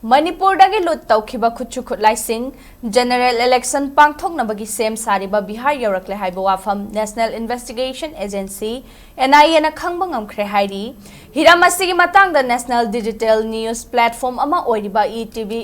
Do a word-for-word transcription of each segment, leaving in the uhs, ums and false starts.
ꯃꯅꯤꯄꯨꯔꯗꯒꯤ ꯂꯨꯠ ꯇꯧꯈꯤꯕ ꯈꯨꯠꯁꯨ ꯈꯨꯠꯂꯥꯏꯁꯤꯡ ꯖꯦꯅꯔꯦꯜ ꯏꯂꯦꯛꯁꯟ ꯄꯥꯡꯊꯣꯛꯅꯕꯒꯤ ꯁꯦꯝ ꯁꯥꯔꯤꯕ ꯕꯤꯍꯥꯔ ꯌꯧꯔꯛꯂꯦ ꯍꯥꯏꯕ ꯋꯥꯐꯝ ꯅꯦꯁꯅꯦꯜ ꯏꯟꯚꯦꯁꯇꯤꯒꯦꯁꯟ ꯑꯦꯖꯦꯟꯁꯤ, NIAꯅ ꯈꯪꯕ ꯉꯝꯈ꯭ꯔꯦ ꯍꯥꯏꯔꯤ꯫ ꯍꯤꯔꯝ ꯑꯁꯤꯒꯤ ꯃꯇꯥꯡꯗ ꯅꯦꯁꯅꯦꯜ ꯗꯤꯖꯤꯇꯦꯜ ꯅ꯭ꯌꯨꯁ ꯄ꯭ꯂꯦꯠꯐꯣꯔꯝ ꯑꯃ ꯑꯣꯏꯔꯤꯕ ꯏ ꯇꯤ ꯚꯤ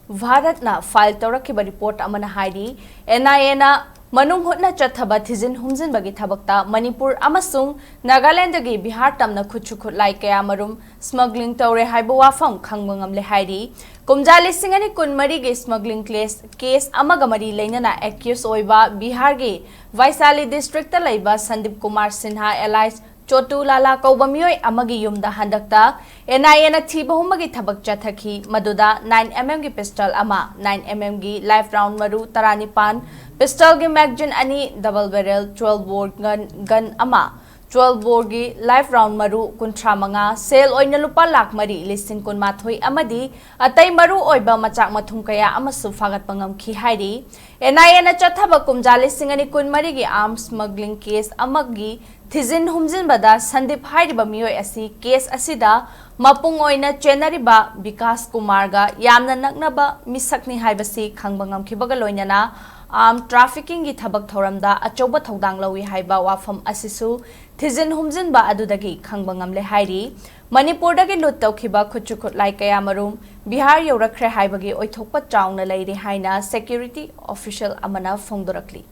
ꯚꯥꯔꯠꯅ ꯐꯥꯏꯜ ꯇꯧꯔꯛꯈꯤꯕ ꯔꯤꯄꯣꯔꯠ ꯑꯃꯅ ꯍꯥꯏꯔꯤ, NIAꯅ ꯃꯅꯨꯡ ꯍꯨꯠꯅ ꯆꯠꯊꯕ ꯊꯤꯖꯤꯟ ꯍꯨꯝꯖꯤꯟꯕꯒꯤ ꯊꯕꯛꯇ ꯃꯅꯤꯄꯨꯔ ꯑꯃꯁꯨꯡ ꯅꯥꯒꯥꯂꯦꯟꯗꯒꯤ ꯕꯤꯍꯥꯔ ꯇꯝꯅ ꯈꯨꯠꯁꯨ ꯈꯨꯠꯂꯥꯏ ꯀꯌꯥꯃꯔꯨꯝ ꯁ꯭ꯃꯒ꯭ꯂꯤꯡ ꯇꯧꯔꯦ ꯍꯥꯏꯕ ꯋꯥꯐꯝ ꯈꯪꯕ ꯉꯝꯂꯦ ꯍꯥꯏꯔꯤ꯫ ꯀꯨꯝꯖꯥ ꯂꯤꯁꯤꯡ ꯑꯅꯤ ꯀꯨꯟꯃꯔꯤꯒꯤ ꯁ꯭ꯃꯒ꯭ꯂꯤꯡ ꯀꯦꯁ, ꯀꯦꯁ ꯑꯃꯒ ꯃꯔꯤ ꯂꯩꯅꯅ ꯑꯦꯀ꯭ꯌꯨꯁ ꯑꯣꯏꯕ ꯕꯤꯍꯥꯔꯒꯤ ꯚꯥꯏꯁꯥꯂꯤ ꯗꯤꯁꯇ꯭ꯔꯤꯛꯇ ꯂꯩꯕ ꯁꯟꯗꯤꯞ ꯀꯨꯃꯥꯔ ꯁꯤꯟꯍꯥ ꯑꯦꯂꯥꯏꯁ ꯆꯣꯇꯨ ꯂꯥꯂꯥ ꯀꯧꯕ ꯃꯤꯑꯣꯏ ꯑꯃꯒꯤ ꯌꯨꯝꯗ ꯍꯟꯗꯛꯇ NIAꯅ ꯊꯤꯕ ꯍꯨꯝꯕꯒꯤ ꯊꯕꯛ ꯆꯠꯊꯈꯤ꯫ ꯃꯗꯨꯗ nine MM ꯒꯤ ꯄꯤꯁꯇꯜ ꯑꯃ, nine MM ꯒꯤ ꯂꯥꯏꯐ ꯔꯥꯎꯟ ꯃꯔꯨ ꯇꯔꯥꯅꯤꯄꯥꯟ, ꯄꯤꯁꯇꯜꯒꯤ ꯃꯦꯒꯖꯤꯟ ꯑꯅꯤ, ꯗꯕꯜ ꯕꯦꯔꯦꯜ ꯇ꯭ꯋꯦꯜꯚ ꯕꯣꯔ ꯒꯟ, ꯒꯟ ꯑꯃ, ꯇ꯭ꯋꯦꯜꯚ ꯕꯣꯔꯒꯤ ꯂꯥꯏꯐ ꯔꯥꯎꯟ ꯃꯔꯨ ꯀꯨꯟꯊ꯭ꯔꯥ ꯃꯉꯥ, ꯁꯦꯜ ꯑꯣꯏꯅ ꯂꯨꯄꯥ ꯂꯥꯈ ꯃꯔꯤ ꯂꯤꯁꯤꯡ ꯀꯨꯟꯃꯥꯊꯣꯏ ꯑꯃꯗꯤ ꯑꯇꯩ ꯃꯔꯨ ꯑꯣꯏꯕ ꯃꯆꯥꯛ ꯃꯊꯨꯝ ꯀꯌꯥ ꯑꯃꯁꯨ ꯐꯥꯒꯠꯄ ꯉꯝꯈꯤ ꯍꯥꯏꯔꯤ꯫ NIAꯅ ꯆꯠꯊꯕ ꯀꯨꯝꯖꯥ ꯂꯤꯁꯤꯡ ꯑꯅꯤ ꯀꯨꯟꯃꯔꯤꯒꯤ ꯑꯥꯔꯝꯁ ꯁ꯭ꯃꯒ꯭ꯂꯤꯡ ꯀꯦꯁ ꯑꯃꯒꯤ ꯊꯤꯖꯤꯟ ꯍꯨꯝꯖꯤꯟꯕꯗ ꯁꯟꯗꯤꯞ ꯍꯥꯏꯔꯤꯕ ꯃꯤꯑꯣꯏ ꯑꯁꯤ ꯀꯦꯁ ꯑꯁꯤꯗ ꯃꯄꯨꯡ ꯑꯣꯏꯅ ꯆꯦꯟꯅꯔꯤꯕ ꯕꯤꯀꯥꯁ ꯀꯨꯃꯥꯔꯒ ꯌꯥꯝꯅ ꯅꯛꯅꯕ ꯃꯤꯁꯛꯅꯤ ꯍꯥꯏꯕꯁꯤ ꯈꯪꯕ ꯉꯝꯈꯤꯕꯒ ꯂꯣꯏꯅꯅ ꯑꯥꯔꯝ ꯇ꯭ꯔꯥꯐꯤꯀꯤꯡꯒꯤ ꯊꯕꯛ ꯊꯧꯔꯝꯗ ꯑꯆꯧꯕ ꯊꯧꯗꯥꯡ ꯂꯧꯏ ꯍꯥꯏꯕ ꯋꯥꯐꯝ ꯑꯁꯤꯁꯨ ꯊꯤꯖꯤꯟ ꯍꯨꯝꯖꯤꯟꯕ ꯑꯗꯨꯗꯒꯤ ꯈꯪꯕ ꯉꯝꯂꯦ ꯍꯥꯏꯔꯤ꯫ ꯃꯅꯤꯄꯨꯔꯗꯒꯤ ꯂꯨꯠ ꯇꯧꯈꯤꯕ ꯈꯨꯠꯁꯨ ꯈꯨꯠꯂꯥꯏ ꯀꯌꯥꯃꯔꯨꯝ ꯕꯤꯍꯥꯔ ꯌꯧꯔꯛꯈ꯭ꯔꯦ ꯍꯥꯏꯕꯒꯤ ꯑꯣꯏꯊꯣꯛꯄ ꯆꯥꯎꯅ ꯂꯩꯔꯦ ꯍꯥꯏꯅ ꯁꯦꯀ꯭ꯌꯨꯔꯤꯇꯤ ꯑꯣꯐꯤꯁꯤꯌꯦꯜ ꯑꯃꯅ ꯐꯣꯡꯗꯣꯔꯛꯂꯤ꯫